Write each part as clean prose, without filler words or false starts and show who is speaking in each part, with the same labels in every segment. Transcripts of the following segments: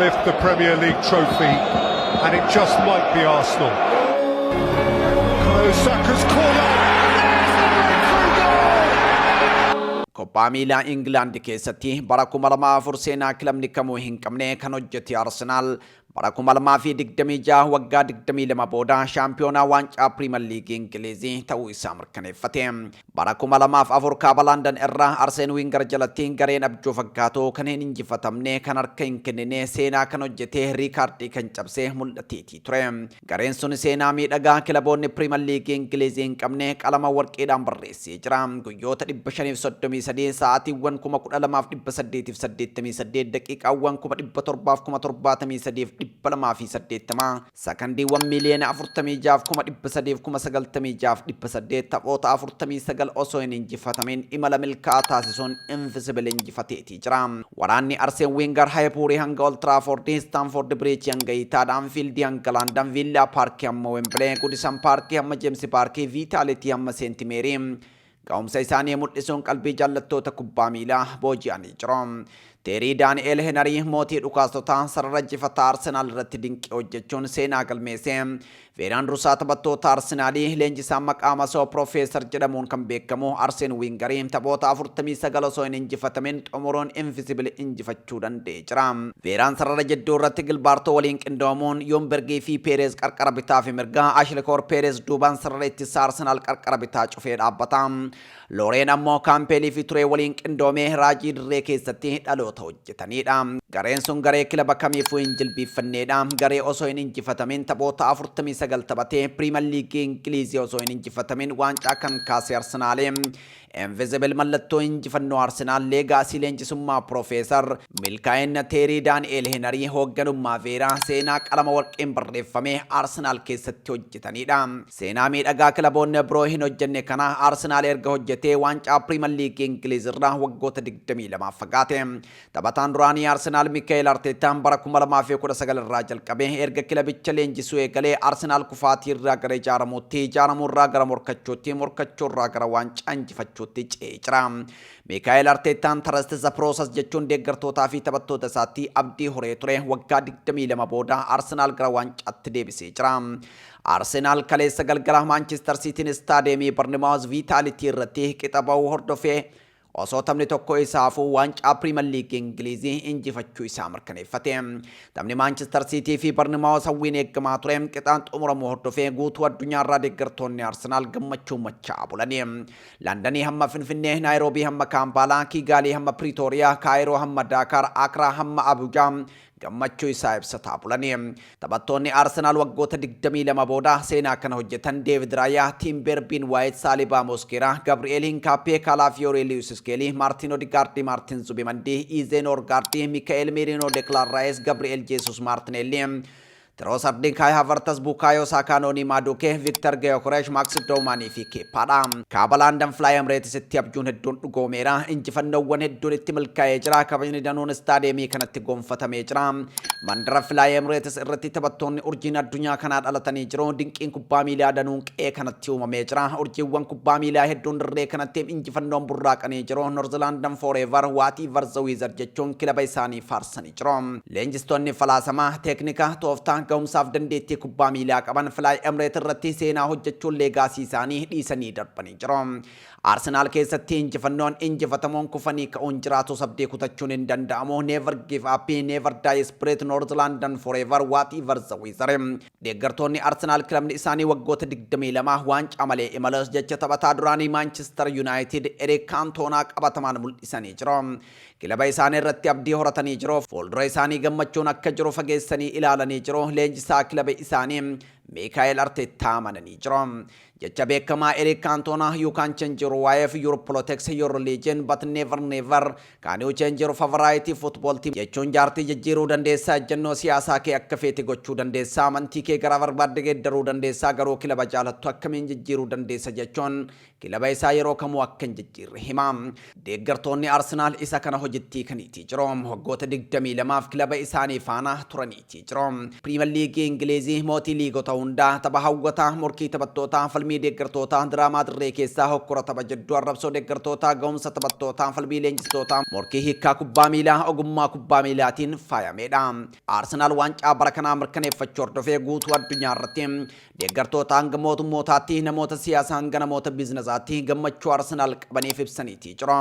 Speaker 1: Lift the Premier League trophy, and it just might be Arsenal. Bukayo Saka's corner. There's the breakthrough goal!
Speaker 2: Kubbaa miilaa Ingilaand keessatti bara 2004 seenaa kilabni kamuu hin qabne kan hojjete Arsenaal bara 2026 waggaa 22 booda shaampiyoonaa waancaa Piriimer Liigii Ingilizii ta'uu isaa mirkaneeffate. Bara 2004 kaaba London irraa Arseen Winger jalatti gareen abjuu fakkaatu kan hin injifatamne, kan harka hin kennine, seenaa kan hojjete, riikaardii kan cabse mul'ateetii ture. Gareen sun seenaa miidhagaa kilaboonni Piriimer Liigii Ingilizii hin qabne qalama warqiidhaan barreessee jira. Guyyoota 533, sa'aatiiwwan 12,888, daqiiqaawwan 773,280, sakandiiwwan 46,396,800, taphoota 49 osoo hin injifatamin imala milkaa'aa taasisuun Invincible injifateetii jira. Waraanni Arseen Winger Haayipuurii hanga Old Trafford, Stamford Bridge hanga Itaad, Anfield hanga London, Villa Park hamma Wembley, Goodison Park hamma James Park, Vitality hamma St Mary ga'umsa isaanii mul'isuun qalbii jaallattoota kubbaa miilaa booji'anii jiru. Teerii Daani'eel Henarii mootii dhukaastotaa sarara jifataa Arsenaal irratti dinqii hojjechuun seenaa galmeesse. Veeraan Rusaa taphattoota Arsenaalii leenjisaa maqaa masoo Profeesar jedhamuun kan beekamu Arseen Wiingarii taphoota 49 osoo hin injifatamin xumuruun Invincible injifachuu danda'ee jira. Veeraan sarara jidduu irratti Gilbaartoo waliin qindoomuun Yoombergii fi Peerez qarqara bitaa fi mirgaa, Ashley Cole Peerez duubaan sarara ittisaa Arsenaal qarqara bitaa cufee dhaabbata. Looreen ammoo Kaampeelii fi Turee waliin qindoomee raajii dirree keessatti dhaloota hojjetanidha. Gareen sun garee kilaba kamiifuu hin jilbiiffanneedha. Garee osoo hin injifatamin taphoota 49 taphatee Piriimer Liigii Ingilizii osoo hin injifatamin waancaa kan kaase Arsenaalee. Invincible mallattoo injifannoo Arsenaal, legacy leenjisummaa Profeesar, milkaa'ina Teerii Daani'eel Henarii, hoogganummaa Veeraa, seenaa qalama warqeen barreeffame Arsenaal keessatti hojjetanidha. Seenaa miidhagaa kilaboonni biroo hin hojjenne kana Arsenaal erga hojjetee waancaa Piriimer Liigii Ingiliz irraa waggoota 22 fagaate. Taphataan duraanii Arsenaal Mikaa'el Arteetaan bara 2019 irraa jalqabee erga kilabicha leenjisuu eegalee Arsenaal kufaatii irraa gara ijaaramuutti, ijaaramuu irraa gara morkachuutti, morkachuu irraa gara waancaa injifachuutti ce'ee jira. Mikaa'el Arteetaan "Trust the process" jechuun deeggartootaa fi taphattoota isaatti abdii horee ture waggaa 22 booda Arsenaal gara waancaatti deebisee jira. Arsenaal kaleessa galgala Maanchister Siitiin istaadiyeemii Barnimaawuz Viitaalitii irratti qixa bahuu hordofee osoo taphni tokko isaafuu waancaa Piriimer Liigii Ingilizii injifachuu isaa mirkaneeffate. Taphni Maanchister Siitii fi Barnimaawuz hawwiin eegamaa ture qixaan xumuramuu hordofee guutuu addunyaarraa deeggartoonni Arsenaal gammachuu machaa'aa bulani. Londanii hamma Finfinnee, Naayiroobii hamma Kaampaalaa, Kiigaalii hamma Piriitooriyaa, Kaayiroo hamma Daakaar, Akraa hamma Abuujaa gammachuu isaa ibsataa bulani. Taphattoonni Arsenaal waggoota 22 booda seenaa kana hojjetan Deevid Raayaa, Timber, Ben Waayit, Saalibaa Moskeeraa, Gabri'eel Hinkaappee, Kaalaafiyooree Liwis Skeelii, Maartiin Odigaardii, Maartiin Zubimandii, Izeen Orgaardii, Mikaa'el Meerinoo, Deklaan Raayis, Gabri'eel Jeesus, Maartineelli, Tiroosaardiin, Kaay Havartas, Bukaayoo Saakaa, Noonii Maaduukee, Viktar Geyokoresh, Maaks Doomaanii fi Keeppaadha. Kaaba London Fly Emirates abjuun hedduun dhugoomeera. Injifannoowwan hedduun itti milkaa'ee jira. Kabajni danuun istaadiyeemii kanatti gonfatamee jira. Mandara Fly Emirates irratti taphattoonni urjiin addunyaa kanaa dhalatanii jiru. Dinqiin kubbaa miilaa danuun qe'ee kanatti uumamee jira. Urjiiwwan kubbaa miilaa hedduun dirree kanatti injifannoon burraaqanii jiru. "North London forever, whatever the weather" jechuun kilaba isaanii faarsanii jiru. Leenjistoonni falaasamaa, teeknika, tooftaa, ga'umsaaf dandeettii kubbaa miilaa qaban Fly Emirates irratti seenaa hojjechuun legacy isaanii dhiisanii darbanii jiru. Arsenaal keessatti injifannoon, injifatamuun, kufanii ka'uun jiraatu, abdii kutachuun hin danda'amu. Never give up, never die spirit, North London forever, whatever the weather. Deeggartoonni Arsenaal kilabni isaanii waggoota 22 waancaa malee imalus jecha taphataa duraanii Manchester United Eric Cantona qabatamaan mul'isanii jiru. Kilaba isaanii irratti abdii horatanii jiru. Fuuldura isaanii gammachuun akka jiru fageessanii ilaalanii jiru. Leenjisaa kilaba isaanii Miikaa'el Arteettaa amananii jiru. Jecha beekamaa Eric Cantona, "You can change your wife, your politics, your religion, but never, never can you change your favorite football team" jechuun jaartii jijjiiruu dandeessaa, ejjennoo siyaasaa kee akka feete gochuu dandeessaa, amantii kee gara barbaadde geeddaruu dandeessaa, garuu kilaba jaalattu akkamiin jijjiiruu dandeessa jechuun kilaba isaa yeroo kamuu akka hin jijjiirre hima. Deeggartoonni Arsenaal isa kana hojjettii kaniitii jiru. Waggoota 22f kilaba isaanii faana turaniitii jiru. Piriimer Liigii Ingilizii mootii liigota Hundaa tapha hawwataa, morkii taphattootaa, falmii deeggartootaa, diraamaa dirree keessaa, hokkora tapha jidduu, arrabsoo deeggartootaa, ga'umsa taphattootaa, falmii leenjistootaa, morkii hiikkaa kubbaa miilaa, ogummaa kubbaa miilaatiin faayamedha. Arsenaal waancaa bara kanaa mirkaneeffachuu hordofee guutuu addunyaa irratti deeggartoota hanga mootummootaatti, namoota siyaasaa hanga namoota biizinasaatti gammachuu Arsenaal qabaniif ibsaniitii jiru.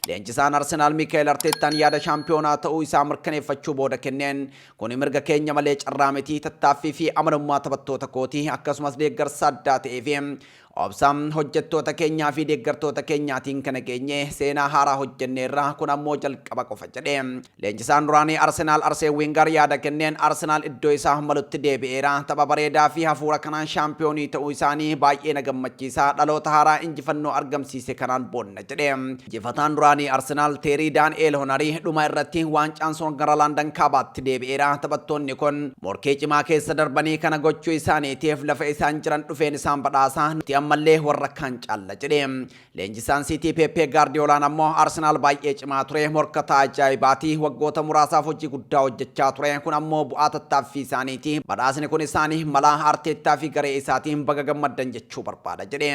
Speaker 2: Leenjisaan Arsenaal Miikael Arteettaan yaada shaampiyoonaa ta'uu isaa mirkaneeffachuu booda kenneen, "Kuni mirga keenya malee carraa miti. Tattaaffii fi amanamummaa taphattoota kootii, akkasumas deeggarsa addaa ta'ee fi obsa hojjettoota keenyaa fi deeggartoota keenyaatiin kana geenye. Seenaa haaraa hojjenneerra, kun ammoo jalqaba qofa" jedhe. Leenjisaan duraanii Arsenaal Arseen Wiingar yaada kenneen, "Arsenaal iddoo isaa malutti deebi'eera. Tapha bareedaa fi hafuura kanaan shaampiyoonii ta'uu isaanii baay'ee na gammachiisa. Dhaloota haaraa injifannoo argamsiise kanaan boonna" jedhe. Injifataan duraanii Arsenaal Teerii Daani'eel Honarii dhuma irratti, "Waancaan sun gara Landan kaabaatti deebi'eera. Taphattoonni kun morkii cimaa keessa darbanii kana gochuu isaaniitiif lafa isaan jiran dhufeen isaan badhaasa. Nuti ammallee warra kaan caalla" jedhe. Leenjisaan Siitii Pepe Gaardiyoolaan ammoo, "Arsenaal baay'ee cimaa ture. Morkataa ajaa'ibaati. Waggoota muraasaaf hojii guddaa hojjechaa ture. Kun ammoo bu'aa tattaaffii isaaniiti. Badhaasni kun isaanii mala. Arteettaa fi garee isaatiin baga gammaddan jechuu barbaada" jedhe.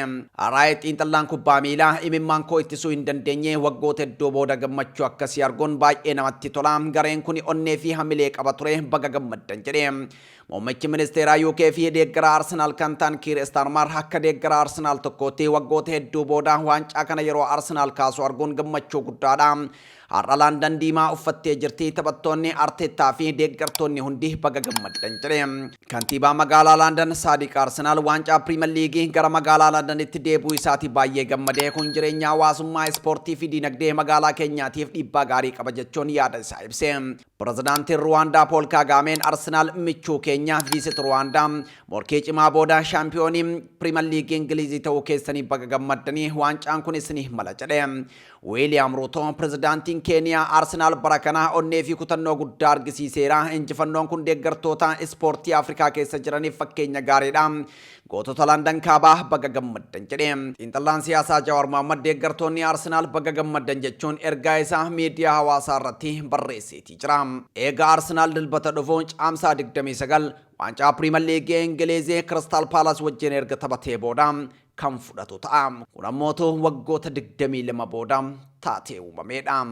Speaker 2: Raayit xiinxallaan kubbaa miilaa, "Imimmaan koo ittisuu hin dandeenye. Waggoota hedduu booda gammachuu akkasii arguun baay'ee namatti tola. Gareen kun onnee fi hamilee qaba ture. Baga gammaddan" jedhe. Muummichi ministeeraa UK fi deeggaraa Arsenaal kan ta'an Kiir Starmer, "Akka deeggaraa Arsenaal tokkootti waggoota hedduu booda waancaa kana yeroo Arsenaal kaasu arguun gammachuu guddaadha. Har'a Landan diimaa uffattee jirti. Taphattoonni, Arteettaa fi deeggartoonni hundi baga gammaddan" jedhe. Kantiibaa magaalaa Landan Saadiq, "Arsenaal waancaa Piriimer Liigii gara magaalaa Landanitti deebi'uu isaati baay'ee gammadee. Kun jireenya hawaasummaa, ispoortii fi diinagdee magaalaa keenyaatiif dhiibbaa gaarii qaba" jechuun yaada isaa ibse. Pirezidaantiin Ruwaandaa Pool Kaagaameen, "Arsenaal michuu keenya. Visit Ruwaandaa. Morkii cimaa booda shaampiyoonii Piriimer Liigii Ingilizii ta'uu keessanii baga gammaddanii. Waancaan kun isinii mala" jedhe. Wiiliyaam Ruuto, pirezidaantiin Keeniyaa, "Arsenaal bara kana onnee fi kutannoo guddaa argisiiseera. Injifannoon kun deeggartoota ispoortii Afrikaa keessa jiraniif fakkeenya gaariidha. Gootota Landan kaabaa, baga gammaddan" jedhe. Xiinxallaan siyaasaa Jawaar Mohammad, "Deeggartoonni Arsenaal baga gammaddan" jechuun ergaa isaa miidiyaa hawaasaa irratti barreesseetii jira. Egaa Arsenaal Dilbata dhufu Caamsaa 29 waancaa Piriimer Liigii Ingilizii Kiristaal Paalas wajjin erga taphatee booda kan fudhatu ta'a. Kun ammootu waggoota 22 booda taatee uumameedha.